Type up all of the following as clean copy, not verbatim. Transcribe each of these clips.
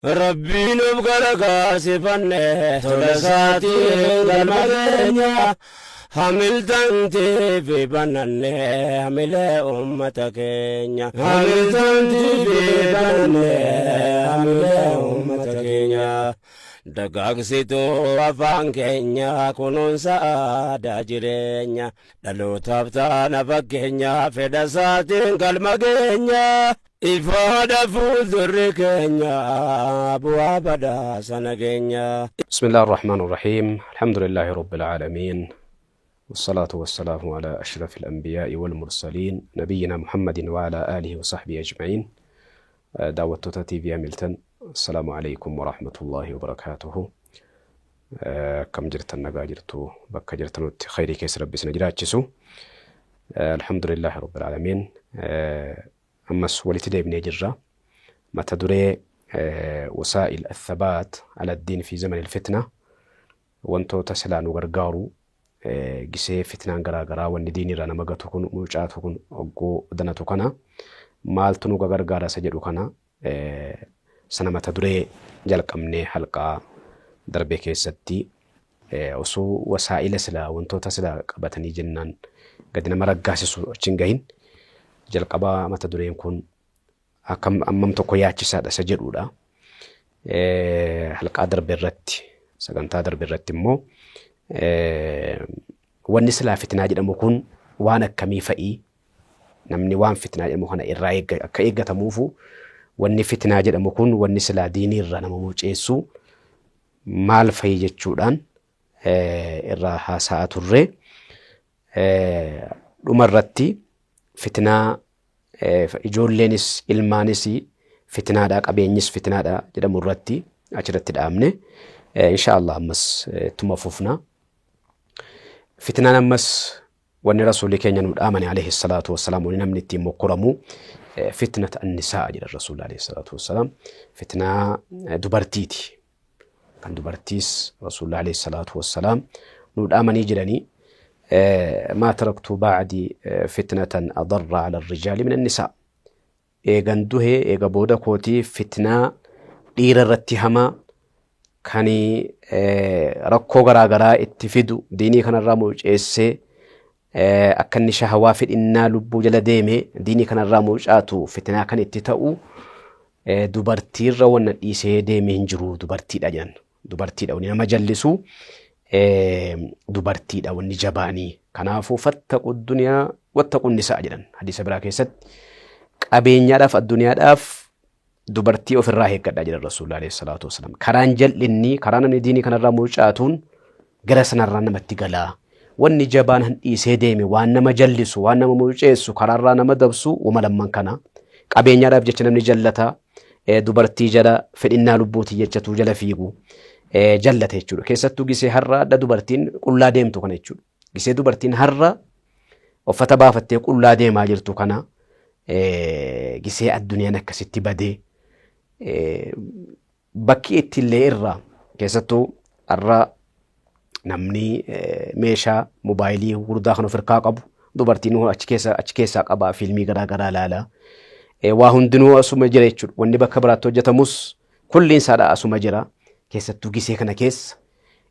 Rabbiin of gargaarsifanne tola isaatiin galma keenya hamiltantii fi bananne hamilee ummata keenya. Hamiltantii fi bananne hamilee ummata keenya. Dagaagsituu afaan keenya kunuunsa aadaa jireenya. Dhalootaaf taana fakkeenya fedha isaatiin galma keenya. Ifaadha fuuldurri keenya bu'aa badhaasa nageenya. بسم الله الرحمن الرحيم، الحمد لله رب العالمين، والصلاة والسلام على أشرف الأنبياء والمرسلين، نبينا محمد وعلى آله وصحبه أجمعين. Daawwattoota TV Hamilton، السلام عليكم ورحمة الله وبركاته. Akkam jirtan? Nagaa jirtu? Bakka jirtanutti khayrii keessa rabbi isin jiraachisu. الحمد لله رب العالمين. Ammas walitti deebinee jirra. Mata duree وسائل الثبات على الدين في زمن الفتنة, wantoota silaa nu gargaaru gisee fitnaan garaa garaa, wanni diinirraa nama gatu kun, mucaatu kun oggoo danatu kana maaltu nu gargaara isa jedhu kana sana mata duree jalqabnee halqaa darbe keessatti osoo wasaa'ila silaa wantoota silaa qabatanii jennaan gadi nama raggaasisu achi hin gahin jalqabaa mata dureen kun akkam ammam tokko yaachisaadha isa jedhudha. Halqaa darbe irratti, sagantaa darbe irratti immoo wanni silaa fitnaa jedhamu kun waan akkamii fa'ii, namni waan fitnaa jedhamu kana irraa akka eeggatamuufu, wanni fitnaa jedhamu kun, wanni silaa diinii irraa nama muceessu maal fa'i jechuudhaan irraa haasa'aa turre. Dhuma irratti fitnaa ijoolleenis ilmaanis fitnaadha, qabeenyis fitnaadha jedhamu irratti achirratti dhaabne. Insha Allah ammas ittuma fufna. Fitnaan ammas wanni rasuulli keenya nu dhaamane عليه الصلاة والسلام, wanni namni ittiin mokkoramu فتنة النساء jedhan rasuulli عليه الصلاة والسلام. Fitnaa dubartiiti. Kan dubartiis rasuulli عليه الصلاة والسلام nu dhaamanii jiranii. ما تركت بعدي فتنة أضر على الرجال من النساء. Eegan duhee, eega booda kootii, fitnaa dhiira irratti hamaa kan rakkoo garaagaraa itti fidu, diinii kanarraa muceessee akka inni shahawaa fedhinnaa lubbuu jala deeme diinii kanarraa mucaatu, fitnaa kan itti ta'u dubartiirra wanna dhiisee deeme hin jiru dubartiidha jedhan. Dubartiidha wanni nama jallisu, dubartiidha wanni jabaanii. Kanaafuu فاتقوا الدنيا واتقوا النساء jedhan hadiisa biraa keessatti. Qabeenyaadhaaf addunyaadhaaf dubartii ofirraa eeggadhaa jedhan rasuulli عليه الصلاة والسلام. Karaan jal'inni, karaa namni diinii kanarraa mucaatuun gara sanarraa namatti galaa. Wanni jabaan han dhiisee deeme, waan nama jallisu, waan nama muceessu, karaarraa nama dabsu wama lamman kana. Qabeenyaadhaaf jecha namni jallata, dubartii jala fedhinnaa lubbuutii jechatu jala fiigu jallata jechuudha. Keessattuu gisee har'a adda dubartiin qullaa deemtu kana jechuudha. Gisee dubartiin har'a uffata baafattee qullaa deemaa jirtu kana, gisee addunyaan akkasitti badee bakki ittillee irraa, keessattuu har'a namni meeshaa mobaayilii gurguddaa kan of harkaa qabu, dubartiin achi keessaa qabaa fiilmii garaa garaa ilaala. Waa hundinuu asuma jira jechuudha. Wanni bakka biraatti hojjetamus kulliin isaadha asuma jira. Keessattuu gisee kana keessa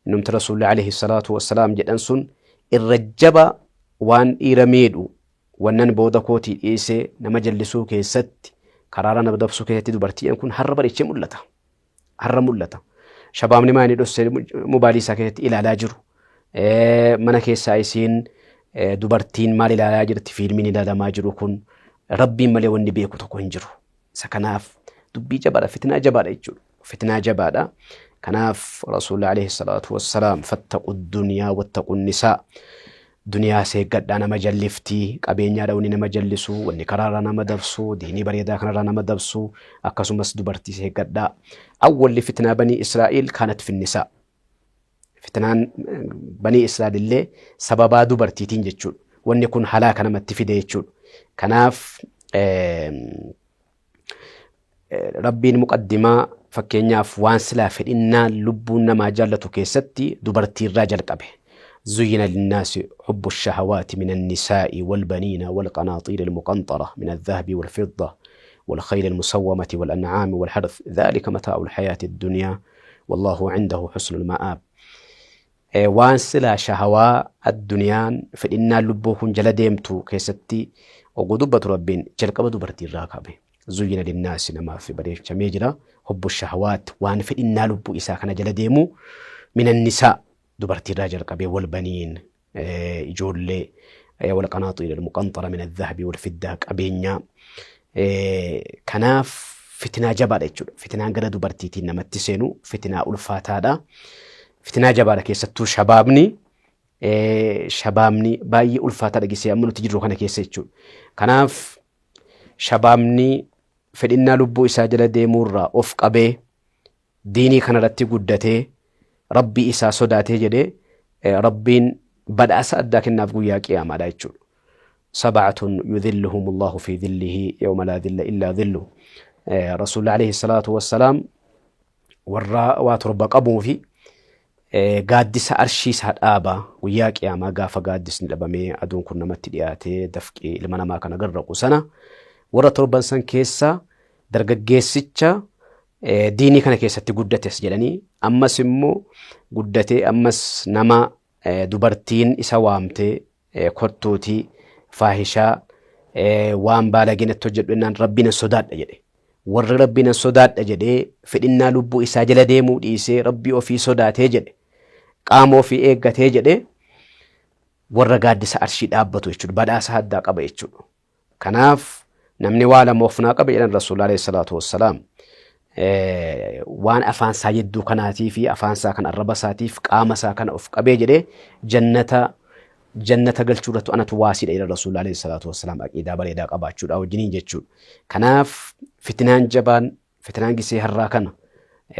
innumti rasuulli عليه الصلاة والسلام jedhan sun irra jaba waan dhiira miidhu, wannan booda kootii dhiisee nama jallisuu keessatti, karaara nama dabsuu keessatti dubartiin kun har'a bareechee mul'ata. Har'a mul'ata. Shabaabni maanii dhossee mobaayilii isaa keessatti ilaalaa jiru. Mana keessaa isiin dubartiin maal ilaalaa jirti, fiilmiin ilaalamaa jiru kun rabbiin malee wanni beeku tokko hin jiru. Isa kanaaf dubbii jabaadha, fitnaa jabaadha jechuudha. Fitnaa jabaadha. Kanaaf rasuulli عليه الصلاة والسلام فاتقوا الدنيا واتقوا النساء. Duniyaa seeggadhaa, nama jalliftii, qabeenyaadha wanni nama jallisu, wanni karaarraa nama dabsu, diinii bareedaa kanarraa nama dabsu, akkasumas dubartii seeggadhaa. أول فتنة بني إسرائيل كانت في النساء. Fitnaan banii Israa'el illee sababaa dubartiitiin jechuudha. Wanni kun halaaka namatti fide jechuudha. Kanaaf rabbiin muqaddimaa fakkeenyaaf waan silaa fedhinnaa lubbuun namaa jaallatu keessatti dubartiirraa jalqabe. زين للناس حب الشهوات من النساء والبنين والقناطير المقنطرة من الذهب والفضة. والخيل المسومة والأنعام والحرث ذلك متاع الحياة الدنيا والله عنده حسن المآب. Waan silaa shahawaa addunyaan fedhinnaan lubbuu kun jala deemtu keessatti oguu dubbatu Rabbiin jalqaba dubartii irraa qabe. Zuyyina linnaasi namaaf bareechamee jira. Hubbu shahawaat waan fedhinnaa lubbuu isaa kana jala deemu minannisaa dubartii irraa jalqabee wal baniin ijoollee wal qanaaxiir almuqanxara min adhahabi wal fiddaa qabeenyaa. Kanaaf fitinaa jabaadha jechuudha. Fitinaan gara dubartiitiin namatti seenu fitinaa ulfaataadha. Fitinaa jabaadha keessattuu shabaabni shabaabni baay'ee ulfaataadha gisee amma nuti jirru kana keessa jechuudha. Kanaaf shabaabni fedhinnaa lubbuu isaa jala deemuurraa of qabee diinii kanarratti guddatee Rabbii isaa sodaatee jedhee Rabbiin badhaasa addaa kennaaf guyyaa qiyaamaadha jechuudha. Sab'atun yudhilluhum Allahu fi dhillihi yawma laa dhilla illaa dhilluh. Rasuulli alayhi salaatu wassalaam warra waa torba qabuu fi gaaddisa arshii isaa dhaaba guyyaa qiyaamaa gaafa gaaddisni dhabamee aduun kun namatti dhiyaatee dafqii ilma namaa kana garraqu sana warra torban san keessa dargaggeessicha diinii kana keessatti guddates jedhanii ammas immoo guddatee ammas nama dubartiin isa waamtee kottuutii faahishaa waan baalaginatti hojjedhu jennaan Rabbiin hin sodaadha jedhe. Warri Rabbiin hin sodaadha jedhee fedhinnaa lubbuu isaa jala deemuu dhiisee Rabbii ofii sodaatee jedhe qaama ofii eeggatee jedhe warra gaaddisa arshii dhaabbatu jechuudha. Badhaasa addaa qaba jechuudha. Kanaaf namni waa lama ofnaa qabe jedhan Rasuulli alayhi salaatu wassalaam. Waan afaan isaa jidduu kanaatii fi afaan isaa kan arraba isaatiif qaama isaa kana of qabee jedhee jannata jannata galchuu irratti anatu waasiidha jedhan Rasuulli alayhi salaatu wassalaam aqiidaa bareedaa qabaachuudha wajjiniin jechuudha. Kanaaf fitinaan jabaan fitinaan gisee har'aa kana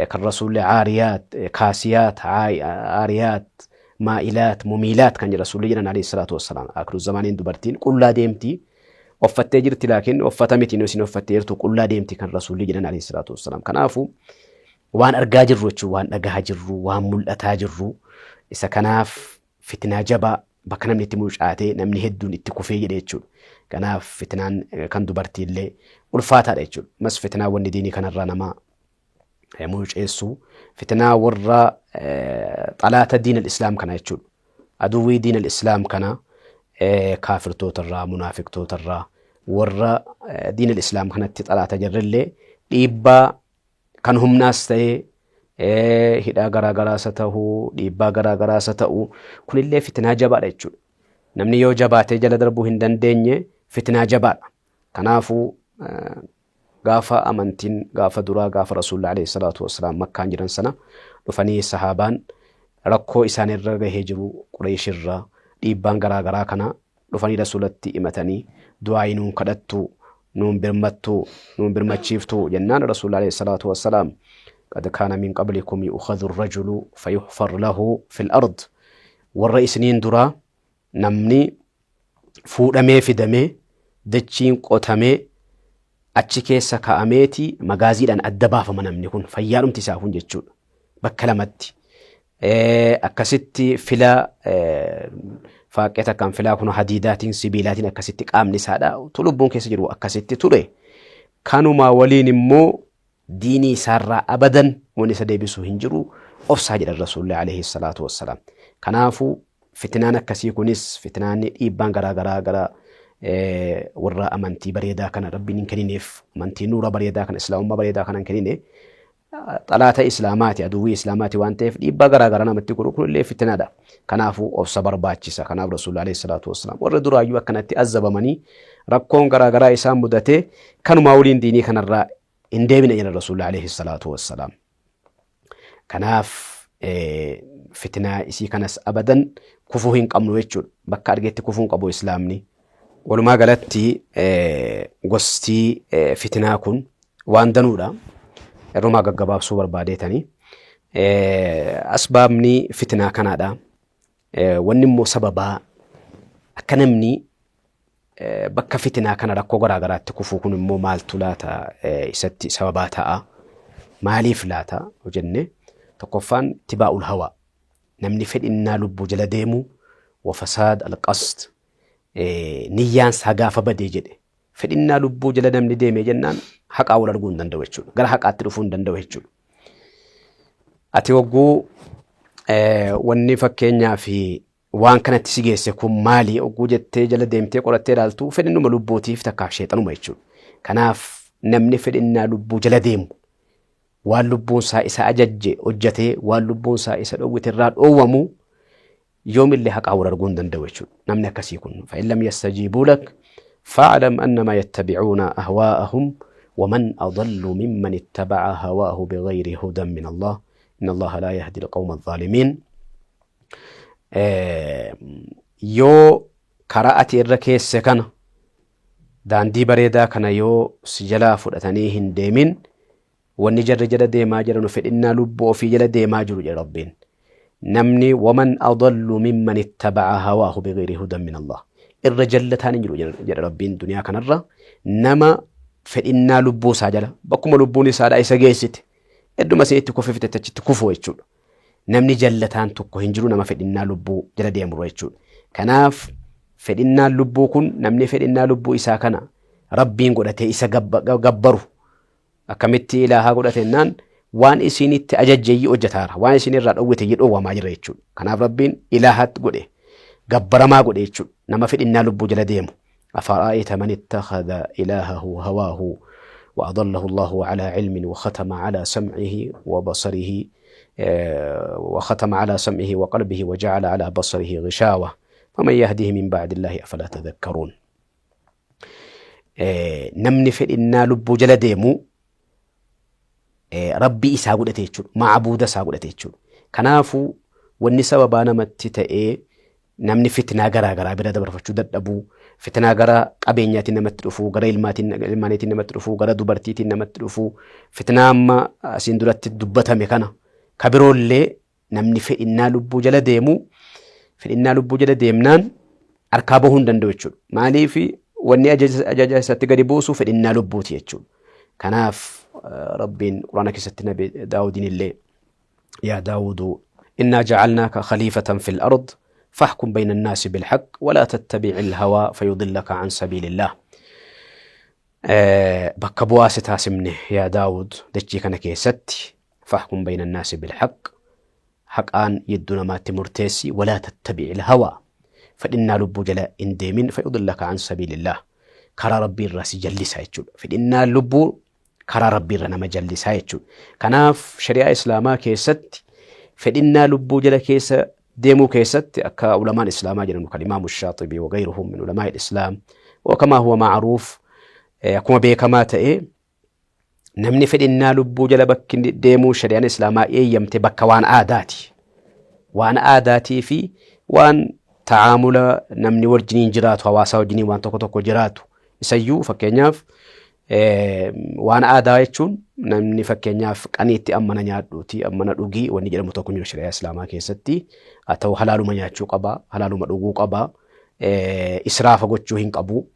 kan Rasuulli aariyaat kaasiyaat aariyaat maa'ilaat mumiilaat kan jedha Rasuulli jedhan alayhi salaatu wassalaam akiru zamaaniin dubartiin qullaa deemti uffattee jirti laakiin uffata miti isin uffattee jirtu qullaa deemti kan Rasuulli jedhan alayhi salaatu wassalaam. Kanaafuu waan argaa jirru jechuun waan dhagahaa jirru waan mul'ataa jirru isa kanaaf fitinaa jabaa bakka namni itti mucaatee namni hedduun itti kufee jedhe jechuudha. Kanaaf fitinaan kan dubartiillee ulfaataadha jechuudha. Mas fitinaa wanni diinii kanarraa nama muceessu fitinaa warra xalaata diin al-islaam kana jechuudha. Aduwwii diin al-islaam kana kaafirtootarraa munaafiqtootarraa warra diin al-islaam kanatti xalaata jirrillee dhiibbaa kan humnaas ta'ee hidhaa garaa garaas haa ta'u dhiibbaa garaa garaas haa ta'u kunillee fitinaa jabaadha jechuudha. Namni yoo jabaatee jala darbuu hin dandeenye fitinaa jabaadha. Kanaafuu gaafa amantiin gaafa duraa gaafa Rasuulli alayhi salaatu wassalaam Makkaan jiran sana dhufanii sahaabaan rakkoo isaanirra gahee jiru Qureeshirra dhiibbaan garaa garaa kana dhufanii Rasuulatti himatanii du'aayii nuun kadhattu nuun birmattu nuun birmachiiftu jennaan Rasuulli alayhi salaatu wassalaam qad kaana min qablikum yu'khadhu ar-rajulu fayuhfar lahu fil ard warra isiniin duraa namni fuudhamee fidamee dachiin qotamee achi keessa kaa'ameeti magaaziidhaan adda baafama namni kun fayyaadhumti isaa kun jechuudha bakka lamatti. Akkasitti fila faaqqee takkaan filaa kun hadiidaatiin sibiilaatiin akkasitti qaamni isaadha utuu lubbuun keessa jiru akkasitti ture. Kanumaa waliin immoo diinii isaarraa abadan wanni isa deebisu hin jiru obsaa jedhan Rasuulli alayhi salaatu wassalaam. Kanaafuu fitinaan akkasii kunis fitinaan dhiibbaan garaa garaa gara warra amantii bareedaa kana Rabbiin hin kennineef amantii nuura bareedaa kana islaamummaa bareedaa kana hin kennine xalaata islaamaati aduwwii islaamaati waan ta'eef dhiibbaa garaa garaa namatti godhu kunillee fitinaadha. Kanaafuu obsa barbaachisa. Kanaaf Rasuulli alayhi salaatu wassalaam warra duraayyuu akkanatti azzabamanii rakkoon garaa garaa isaan mudatee kanumaa waliin diinii kanarraa hin deebine jedhan Rasuulli alayhi salaatu wassalaam. Kanaaf fitinaa isii kanas abadan kufuu hin qabnu jechuudha. Bakka argetti kufuu hin qabu islaamni. Walumaa galatti gosti fitinaa kun waan danuudha. Irrumaa gaggabaabsuu barbaadeetanii. Asbaabni fitinaa kanaadha. Wanni immoo sababaa akka namni bakka fitinaa kana rakkoo garaa garaatti kufuu kun immoo maaltu laata isatti sababaa ta'a? Maaliif laata jenne tokkoffaan tibaa'ul hawaa namni fedhinnaa lubbuu jala deemu wa fasaad alqasd niyyaan isaa gaafa badee jedhe Fedhinnaa lubbuu jala namni deeme jennaan haqaa wal arguu hin danda'u jechuudha. Gara haqaatti dhufuu hin danda'u jechuudha. Ati hogguu wanni fakkeenyaa fi waan kanatti si geesse kun maali hogguu jettee jala deemtee qorattee ilaaltu fedhinnuma lubbuutiif takkaaf sheexanuma jechuudha. Kanaaf namni fedhinnaa lubbuu jala deemu waan lubbuun isaa isa ajajje hojjetee waan lubbuun isaa isa dhowwite irraa dhoowwamu yoomillee haqaa wal arguu hin danda'u jechuudha. Namni akkasii kun fa'in lam yastajiibuu lak fa'alam annamaa yattabi'uuna ahwaa'ahum waman adallu mimman ittaba'a hawaahu bighayri hudan min Allah inna Allaha laa yahdi alqawma adh-dhaalimiin. Yoo karaa ati irra keesse kana daandii bareedaa kana yoo si jalaa fudhatanii hin deemin Wanni jarri jala deemaa jiranu fedhinnaa lubbuu ofii jala deemaa jiru jedhe Rabbiin. Namni waman adallu mimman ittaba'a hawaahu bighayri hudan min Allah. Irra jallataan hin jiru jedhe Rabbiin duniyaa kanarra nama fedhinnaa lubbuu isaa jala bakkuma lubbuun isaadhaa isa geessite idduma isin itti kufifte achitti kufu jechuudha. Namni jallataan tokko hin jiru nama fedhinnaa lubbuu jala deemurra jechuudha. Kanaaf fedhinnaan lubbuu kun namni fedhinnaa lubbuu isaa kana Rabbiin godhatee isa gabbaru Akkamitti ilaahaa godhate jennaan waan isiin itti ajajjeyyii hojjetaara. Waan isiin irraa dhowwiteyyii dhowwamaa jira jechuudha. Kanaaf Rabbiin ilaahaatti godhe gabbaramaa godhe jechuudha. Nama fedhinnaa lubbuu jala deemu. Afara'ayta man ittakhadha ilaahahu hawaahu wa adallahu Allahu ala ilmin wa khatama ala sam'ihi wa basarihi wa khatama ala sam'ihi wa qalbihi wa ja'ala ala basarihi ghishawa faman yahdihi min ba'di Allahi afala tadhakkaruun. Namni fedhinnaa lubbuu jala deemu rabbii isaa godhate jechuudha. Ma'abuuda isaa godhate jechuudha. Kanaafuu wanni sababaa namatti ta'ee namni fitnaa garaa garaa bira dabarfachuu dadhabuu, fitnaa gara qabeenyaatiin namatti dhufuu, gara ilmaatiin ilmaaniitiin namatti dhufuu, gara dubartiitiin namatti dhufuu, fitnaa amma asiin duratti dubbatame kana ka biroollee Namni fedhinnaa lubbuu jala deemu fedhinnaa lubbuu jala deemnaan harkaa bahuu hin danda'u jechuudha. Maaliif wanni ajaja isatti gadi buusu fedhinnaa lubbuuti jechuudha. Kanaaf Rabbiin Quraana keessatti Nabi Daawudiin illee yaa Daawudu innaa jacalnaaka khaliifatan fil ard fahkum bayna annaasi bilhaq walaa tattabici alhawaa fayudillaka an sabiilillah. Bakka bu'aa si taasifne yaa Daawud dachii kana keessatti Fahkum bayna annaasi bilhaq haqaan jidduu namaatti murteessi walaa tattabi'il hawaa fedhinnaa lubbuu jala hin deemin fayudillaka an sabiilillah karaa rabbii irraa si jallisa jechuudha. Fedhinnaa lubbuu karaa rabbii irra nama jallisaa jechuudha. Kanaaf shari'aa islaamaa keessatti fedhinnaa lubbuu jala keessa deemuu keessatti akka ulamaan islaamaa jedhamu kan imaamu shaaxibii wa gayruhum min ulamaa islaam wa kamaa huwa ma'ruuf akkuma beekamaa ta'e Namni fedhinnaa lubbuu jala bakki inni deemuu shari'aan islaamaa eeyyamte bakka waan aadaati. Waan aadaatii fi waan ta'aamula namni wajjiniin jiraatu hawaasaa wajjiniin waan tokko tokko jiraatu. Isayyuu fakkeenyaaf waan aadaa jechuun namni fakkeenyaaf qaniitti ammana nyaadhuuti ammana dhugii wanni jedhamu tokko jiru shari'aa islaamaa keessatti haa ta'u halaaluma nyaachuu qaba halaaluma dhuguu qaba israafa gochuu hin qabu.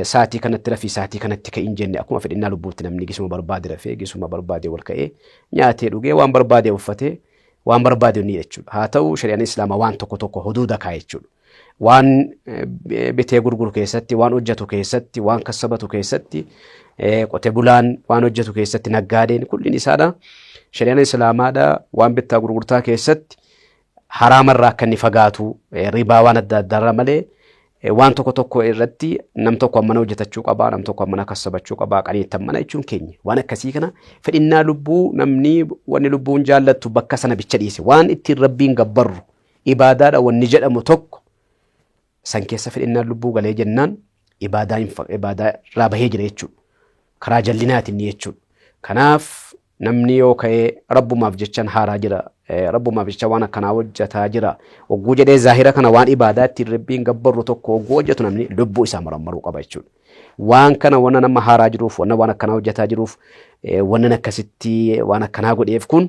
Saatii kanatti rafii saatii kanatti ka'i hin jenne akkuma fedhinnaa lubbuutti namni gisuma barbaade rafee gisuma barbaade wal ka'ee nyaatee dhugee waan barbaade uffatee waan barbaade ni jechuudha. Haa ta'u shari'aan islaamaa waan tokko tokko huduuda kaa'e jechuudha. Waan bitee gurguru keessatti, waan hojjetu keessatti, waan kassabatu keessatti, qote bulaan waan hojjetu keessatti, naggaadeen kulliin isaadha. Shari'aan islaamaadha waan bittaa gurgurtaa keessatti haraamarraa akka inni fagaatu ribaa waan adda addaarraa malee waan tokko tokko irratti nam tokko ammana hojjetachuu qabaa, nam tokko ammana kassabachuu qabaa, qaniitti ammana jechuun keenya. Waan akkasii kana fedhinnaa lubbuu namni wanni lubbuun jaallattu bakka sana bicha dhiise. Waan ittiin rabbiin gabbarru ibaadaadha wanni jedhamu tokko san keessa fedhinnaan lubbuu galee jennaan ibaadaa hin ibaadaa irraa bahee jira jechuudha. Karaa jallinaatiin jechuudha. Kanaaf namni yoo ka'ee rabbumaaf jechan haaraa jira rabbumaaf jecha waan akkanaa hojjataa jira hogguu jedhee zaahira kana waan ibaadaa ittiin rabbiin gabbarru tokko hogguu hojjetu namni lubbuu isaa marammaruu qaba jechuudha. Waan kana wanna nama haaraa jiruuf wanna waan akkanaa hojjataa jiruuf wanna akkasitti waan akkanaa godheef kun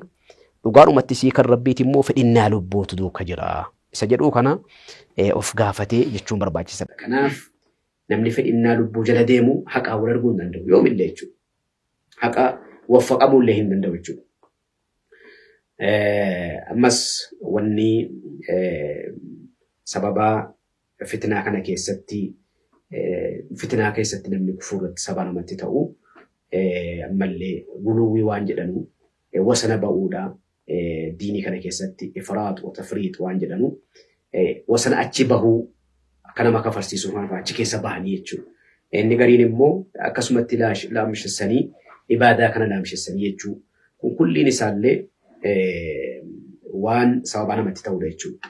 dhugaadhumatti sii kan rabbiiti immoo fedhinnaa lubbuutu duuka jira. Isa jedhuu kana of gaafatee jechuun barbaachisaadha. Kanaaf namni fedhinnaa lubbuu jala deemu haqaa wal arguu hin danda'u yoomillee jechuudha. Haqa waffaqamuu illee hin danda'u jechuudha. Ammas wanni sababaa fitnaa kana keessatti Fitinaa keessatti namni kufuu irratti sababa namatti ta'u ammallee guluwwii waan jedhanu wasana ba'uudha. Diinii kana keessatti ifraat wa tafriit waan jedhanu wasana achi bahuu akka nama kafarsiisuu kana achi keessa bahanii jechuudha. Inni gariin immoo akkasumatti laamshessanii ibaadaa kana laamshessanii jechuu. Kun kulliin isaallee waan sababaa namatti ta'udha jechuudha.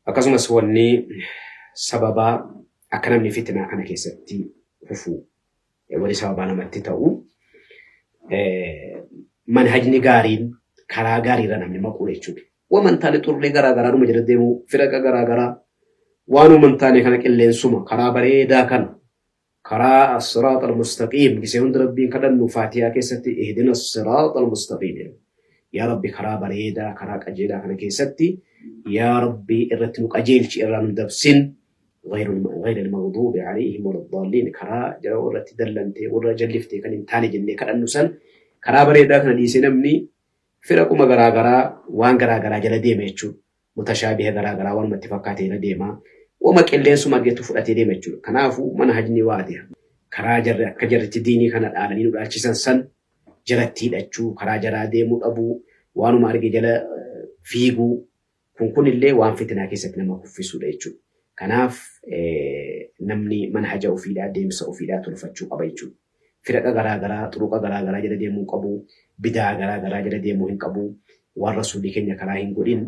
Akkasumas wanni sababaa akka namni fitinaa kana keessatti kufu wanni sababaa namatti ta'u manhajni gaariin karaa gaariirra namni maquudha jechuudha. Wamantaalee xurree garaa garaa dhuma jala deemuu firaqa garaa garaa waan wamantaalee kana qilleensuma karaa bareedaa kana karaa as-siraat al-mustaqiim gisee hunda Rabbiin kadhannu Faatihaa keessatti ihdina as-siraat al-mustaqiim jedha. Yaa Rabbi karaa bareedaa karaa qajeelaa kana keessatti yaa Rabbi irratti nu qajeelchi irraa nu dabsin غير المغضوب عليهم ولا الضالين karaa jara irratti dallantee warra jalliftee kan hin taane jennee kadhannu san karaa bareedaa kana dhiisee namni firaquma garaa garaa waan garaa garaa jala deema jechuudha. Mutashaabiha garaa garaa waanuma itti fakkaate jala deema. Wama qilleensuma argetu fudhatee deema jechuudha. Kanaafuu manhajni waadiha. Karaa jarri akka jarritti diinii kana dhaalanii nu dhaalchisan san jalatti hidhachuu, karaa jaraa deemuu dhabuu, waanuma arge jala fiiguu kun kunillee waan fitinaa keessatti nama kuffisuudha jechuudha. Kanaaf namni manhaja ofiidhaa deemsa ofiidhaa tolfachuu qaba jechuudha. Firaqa garaa garaa, xuruqa garaa garaa jala deemuu qabu, bidaa garaa garaa jala deemuu hin qabu, waan rasuulli keenya karaa hin godhin,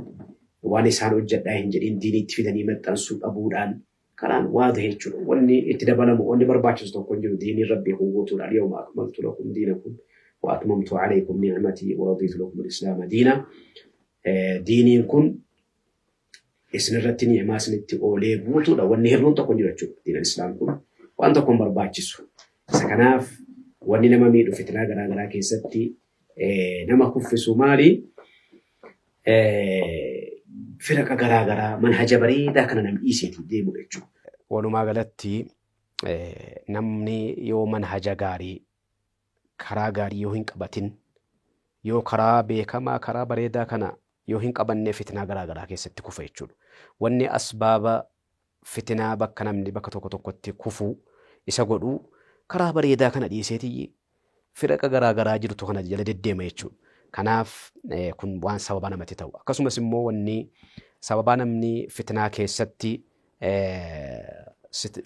waan isaan hojjedhaa hin jedhin diiniitti fidanii maxxansuu dhabuudhaan karaan waadih jechuudha. Wanni itti dabalamu, wanni barbaachisu tokko hin jiru. Diiniin Rabbii kun guutuudha. Al-yawma akmaltu lakum diinakum wa atmamtu alaykum ni'matii wa radiitu lakum al-islaama diina. Diiniin kun isinirratti ni'maa isinitti oolee guutuudha. Wanni hir'uun tokko hin jiru jechuudha. Diin al-islaam kun waan tokko hin barbaachisu. Isa kanaaf wanni nama miidhu fitinaa garaa garaa keessatti nama kuffisu maali? Firaqa garaa garaa manhaja bareedaa kana namni dhiiseetii deemudha jechuudha. Walumaa galatti namni yoo manhaja gaarii karaa gaarii yoo hin qabatin yoo karaa beekamaa karaa bareedaa kana yoo hin qabanne fitinaa garaa garaa keessatti kufa jechuudha. Wanni asbaaba fitinaa bakka namni bakka tokko tokkotti kufuu isa godhu karaa bareedaa kana dhiiseetii firaqa garaa garaa jirtu kana jala deddeema jechuudha. Kanaaf kun waan sababa namatti ta'u. Akkasumas immoo wanni sababaa namni fitinaa keessatti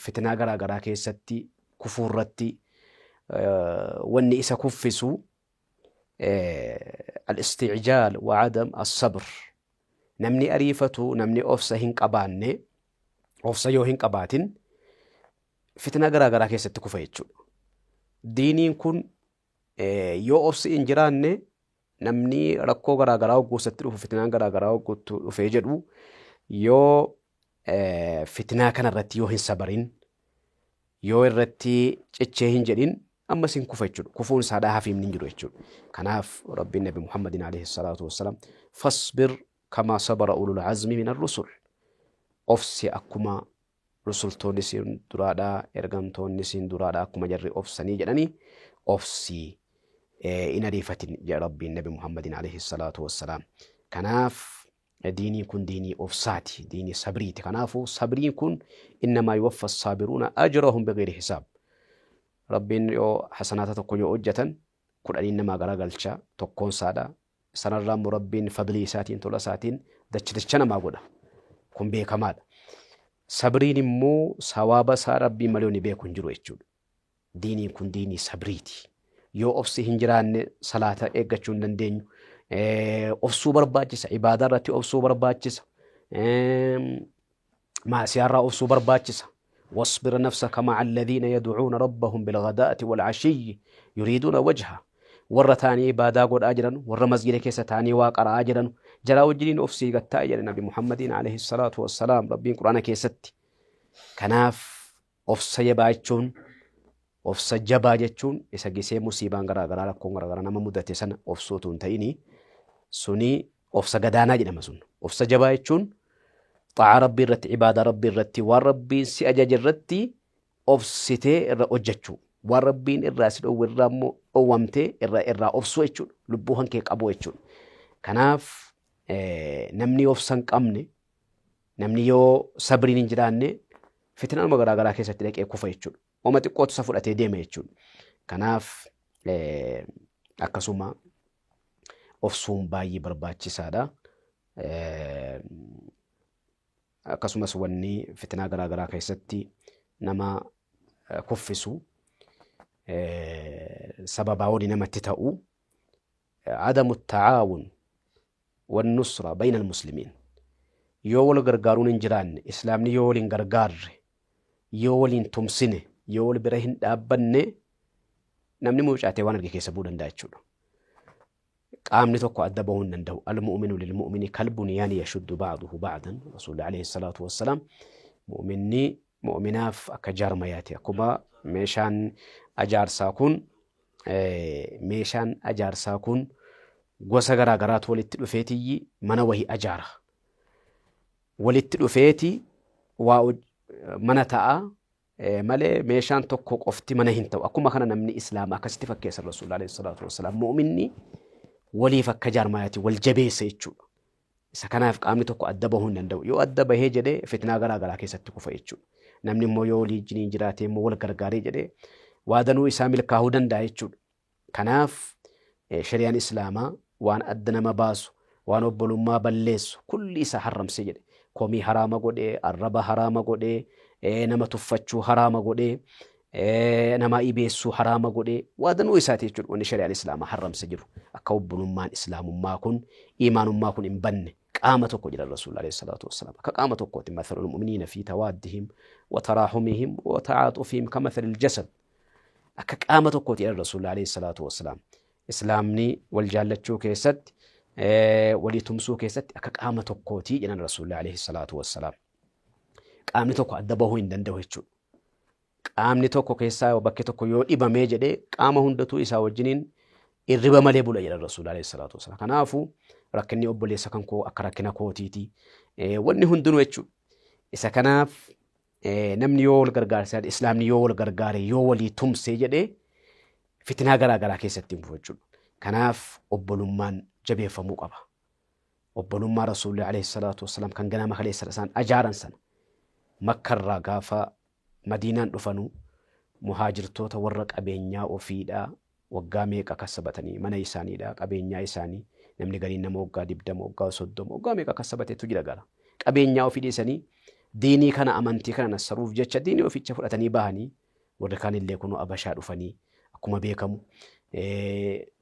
fitinaa garaa garaa keessatti kufuu irratti wanni isa kuffisu al-isti'jaal wa adam as-sabr. Namni ariifatu, namni obsa hin qabaanne, obsa yoo hin qabaatin fitinaa garaa garaa keessatti kufa jechuudha. Diiniin kun yoo obsi hin jiraanne namni rakkoo garaa garaa hogguusatti dhufu fitinaan garaa garaa hogguutti dhufee jedhu yoo fitinaa kana irratti yoo hin sabarin yoo irratti cichee hin jedhin ammas hin kufa jechuudha. Kufuun isaadhaa hafiimni hin jiru jechuudha. Kanaaf Rabbiin Nabi Muhammadin alayhi salaatu wassalaam fasbir kamaa sabara ulul azmi min ar-rusul. Obsi akkuma rusultoonni siin duraadhaa ergamtoonni siin duraadhaa akkuma jarri obsanii jedhanii obsi in ariifatin jedha Rabbiin Nabi Muhammadin alayhi salaatu wassalaam. Kanaaf diiniin kun diinii obsaati, diinii sabriiti. Kanaafuu sabriin kun innamaa yuwaffa saabiruuna ajrahum bigayri hisaab. Rabbiin yoo hasanaata tokko yoo hojjetan kudhaniin namaa garagalcha tokkoon isaadha. Sanarraa immoo Rabbiin fadlii isaatiin tola isaatiin dacha dacha namaa godha. Kun beekamaadha. Sabriin immoo sawaaba isaa Rabbiin malee ni beeku hin jiru jechuudha. Diiniin kun diinii sabriiti. Yoo obsi hin jiraanne salaata eeggachuu hin dandeenyu. Obsuu barbaachisa. Ibaadaa irratti obsuu barbaachisa. Maasiyaa irraa obsuu barbaachisa. Wasbir nafsaka ma'a alladhiina yad'uuna rabbahum bilghadaati wal'ashiyyi yuriiduuna wajha. Warra taa'anii ibaadaa godhaa jiran, warra masjida keessa taa'anii waa qara'aa jiran, jaraa wajjiniin obsii gattaa'i jedhe Nabi Muhammadiin alayhi salaatu wassalaam Rabbiin Quraana keessatti. Kanaaf obsa jabaa jechuun obsa jabaa jechuun isa gisee musiibaan garaa garaa rakkoon garaa garaa nama mudate sana obsuu otoo hin ta'ini suni obsa gadaanaa jedhama sun. Obsa jabaa jechuun xaa'aa Rabbii irratti ibaadaa Rabbii irratti waan Rabbiin si ajaje irratti obsitee irra hojjechuu waan Rabbiin irraa si dhowwe irraa immoo dhowwamtee irra irraa obsuu jechuudha. Lubbuu kan kee qabuu jechuudha. Kanaaf namni obsa hin qabne namni yoo sabriin hin jiraanne Fitnaanuma garaagaraa keessatti dhaqee kufa jechuudha. Oma xiqqootu isa fudhatee deema jechuudha. Kanaaf akkasuma obsuun baay'ee barbaachisaadha. Akkasumas wanni fitnaa garaagaraa keessatti nama kuffisu, sababaa wali namatti ta'u, adamu tacaawun wannusra bayna almuslimiin. Yoo wal gargaaruun hin jiraanne, islaamni yoo waliin gargaarre, yoo waliin tumsine, yoo wal bira hin dhaabbanne, namni mucaatee waan arge keessa bu'uu danda'a jechuudha. Qaamni tokko adda bahuu hin danda'u. Almu'minu lilmu'mini kalbunyaani yashuddu ba'duhu ba'dan. Rasuulli alayhi salaatu wassalaam mu'minni mu'minaaf akka jaarmayaati. Akkuma meeshaan ajaarsaa kun gosa garaa garaatu walitti dhufeetiyyi mana wahii ajaara. Walitti dhufeeti waa mana ta'a malee meeshaan tokko qofti mana hin ta'u. Akkuma kana namni islaama akkasitti fakkeessa Rasuulli alayhi salaatu wassalaam. Mu'minni waliif akka jaarmayaati wal jabeessa jechuudha. Isa kanaaf qaamni tokko adda bahuu hin danda'u. Yoo adda bahee jedhee fitnaa garaa garaa keessatti kufa jechuudha. Namni immoo yoo walii wajjiniin jiraatee immoo wal gargaaree jedhee waadanuu isaa milkaa'uu danda'a jechuudha. Kanaaf shari'aan islaamaa waan adda nama baasu, waan obbolummaa balleessu kulli isaa haramsee jedhe. Komii haraama godhee, arraba haraama godhee, nama tuffachuu haraama godhee, nama ibeessuu haraama godhee, waadanuu isaati jechuudha wanni shari'aan islaamaa haramse jiru. Akka obbolummaan islaamummaa kun, imaanummaa kun hin banne, qaama tokko jedhan Rasuulli alayhi salaatu wassalaam. Akka qaama tokkooti, mathalul mu'miniina fi tawaaddihim wa taraaxumihim wa tacaatufihim kamathalil jasad. Akka qaama tokkooti jedhan Rasuulli alayhi salaatu wassalaam. Islaamni wal jaallachuu keessatti, walii tumsuu keessatti akka qaama tokkooti jedhan Rasuulli alayhi salaatu wassalaam. Qaamni tokko adda bahuu hin danda'u jechuudha. Qaamni tokko keessaa bakki tokko yoo dhibamee jedhee qaama hundatuu isaa wajjiniin irriba malee bula jedhan Rasuulli alayhi salaatu wassalaam. Kanaafuu rakkinni obboleessa kan koo akka rakkina kootiiti. Wanni hundinuu jechuudha. Isa kanaaf namni yoo wal gargaarsa, islaamni yoo wal gargaare, yoo walii tumsee jedhee fitnaa garaa garaa keessatti hin bu'u jechuudha. Kanaaf obbolummaan jabeeffamuu qaba. Obbolummaa Rasuulli alayhi salaatu wassalaam kan ganama kaleessa isaan ajaaran sana, Makkarraa gaafa Madiinaan dhufanuu muhaajirtoota warra qabeenyaa ofiidhaa waggaa meeqa kassabatanii, mana isaaniidhaa, qabeenyaa isaanii, namni gariin nama waggaa 20, waggaa 30, waggaa meeqa kassabateetu jira gara. Qabeenyaa ofii dhiisanii diinii kana, amantii kana nassaruuf jecha diinii oficha fudhatanii bahanii, warri kaan illee kunoo Abashaa dhufanii akkuma beekamu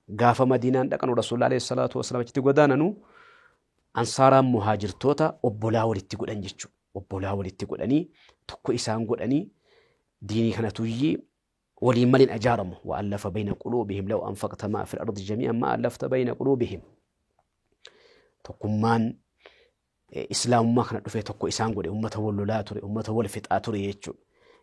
gaafa Madiinaan dhaqanu, Rasuulli alayhi salaatu wassalaam achitti godaananu, ansaaraan muhaajirtoota obbolaa walitti godhan jechuudha. Obbolaa walitti godhanii tokko isaan godhanii diinii kana tuyyii waliin maliin ajaaramu. Wa allafa bayna quluubihim, law anfaqta maa fil ardi jamii'an ma allafta bayna quluubihim. Tokkummaan islaamummaa kana dhufee tokko isaan godhe, ummata wal lolaa ture, ummata wal fixaa ture jechuudha.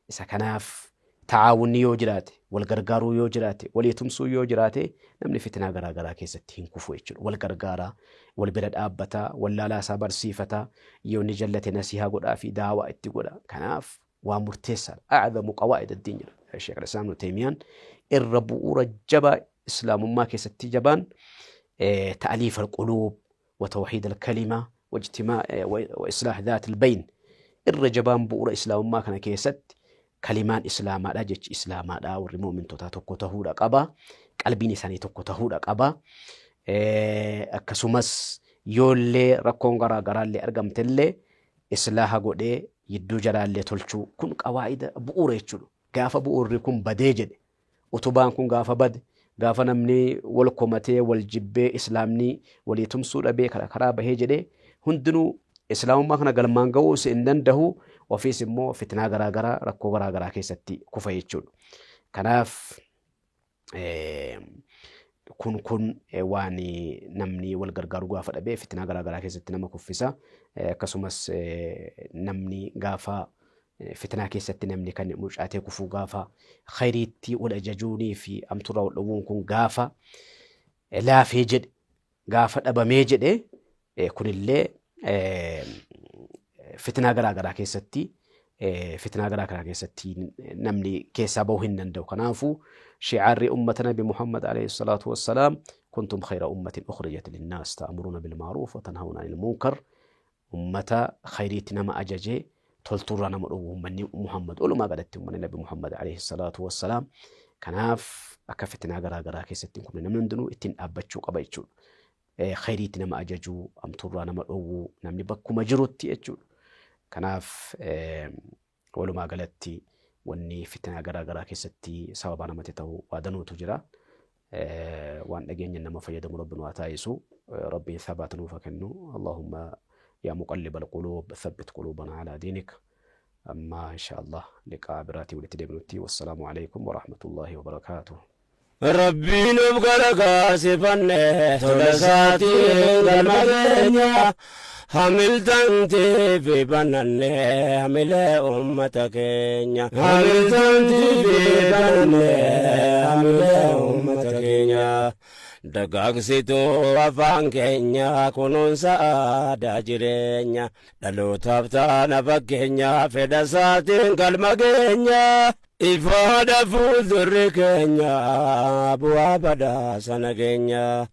Isa kanaaf tacaawunni yoo jiraate, wal gargaaruu yoo jiraate, walii tumsuu yoo jiraate, namni fitnaa garaa garaa keessatti hin kufu jechuudha. Wal gargaaraa, wal bira dhaabbataa, wallaalaa isaa barsiifataa, yoo inni jallate nasihaa godhaa fi daawaa itti godha. Kanaaf waan murteessaadha. A'zamu qawaa'id addiin jedha. Sheekh Islaam Ibn Taymiyaan irra bu'uura jabaa islaamummaa keessatti jabaan ta'aliif al-quluub wa tawxiid al-kalima wa ijtimaa wa islaah dhaat al-bayn. Irra jabaan bu'uura islaamummaa kana keessatti kalimaan islaamaadha, jechi islaamaadha, warri mu'mintootaa tokko tahuudha qaba, qalbiin isaanii tokko tahuudha qaba. Akkasumas yoollee rakkoon garaa garaallee argamtellee islaaha godhee yidduu jalaallee tolchuu, kun qawaa'ida bu'uura jechuudha. Gaafa bu'uurri kun badee jedhe, utubaan kun gaafa bade, gaafa namni wal komatee wal jibbee islaamni walii tumsuu dhabee karaa bahee jedhee, hundinuu islaamummaa kana galmaan ga'uus hin danda'u, ofiis immoo fitnaa garaa garaa, rakkoo garaa garaa keessatti kufa jechuudha. Kanaaf kun waan namni wal gargaaru gaafa dhabee fitnaa garaa garaa keessatti nama kuffisa. Akkasumas namni gaafa fitnaa keessatti namni kan mucaatee kufuu gaafa khayriitti wal ajajuunii fi amturraa wal dhowwuun kun gaafa laafee jedhe, gaafa dhabamee jedhe, kunillee fitnaa garaa garaa keessatti namni keessaa bahuu hin danda'u. Kanaafuu shicaarri ummata Nabi Muhammad alayhi salaatu wassalaam, kuntum khayra ummatin ukhrijat linnaas ta'muruuna bilma'ruuf wa tanhawna anil munkar, ummata khayriitti nama ajajee Toltuurraa nama dhowwu uummanni Muhammad walumaa galatti uummanni Nabi Muhammad alayhi salaatu wassalaam. Kanaaf akka fitinaa garaa garaa keessatti hin kufne namni hundinuu ittiin dhaabbachuu qaba jechuudha. Khayriitti nama ajajuu, hamtuurraa nama dhowwuu, namni bakkuma jirutti jechuudha. Kanaaf walumaa galatti wanni fitinaa garaa garaa keessatti sababaa namatti ta'u waa danuutu jira. Waan dhageenyaan nama fayyadamu Rabbi nu haa taasisu. Rabbiin thabaata nuuf haa kennu. Allahumma yaa muqallibal quluub thabbit quluubanaa alaa diinik. Amma insha Allah liqaa biraatii walitti deebinutti wassalaamu alaikum warahmatullaahi wabarakaatuh. Rabbiin of gargaarsifanne tola isaatiin galma keenya hamiltantii fi bananne hamilee ummata keenya. Hamiltantii fi bananne hamilee ummata keenya. Dagaagsituu afaan keenya kunuunsa aadaa jireenya. Dhalootaaf taana fakkeenya fedha isaatiin galma keenya. Ifaadha fuuldurri keenya bu'aa badhaasa nageenya.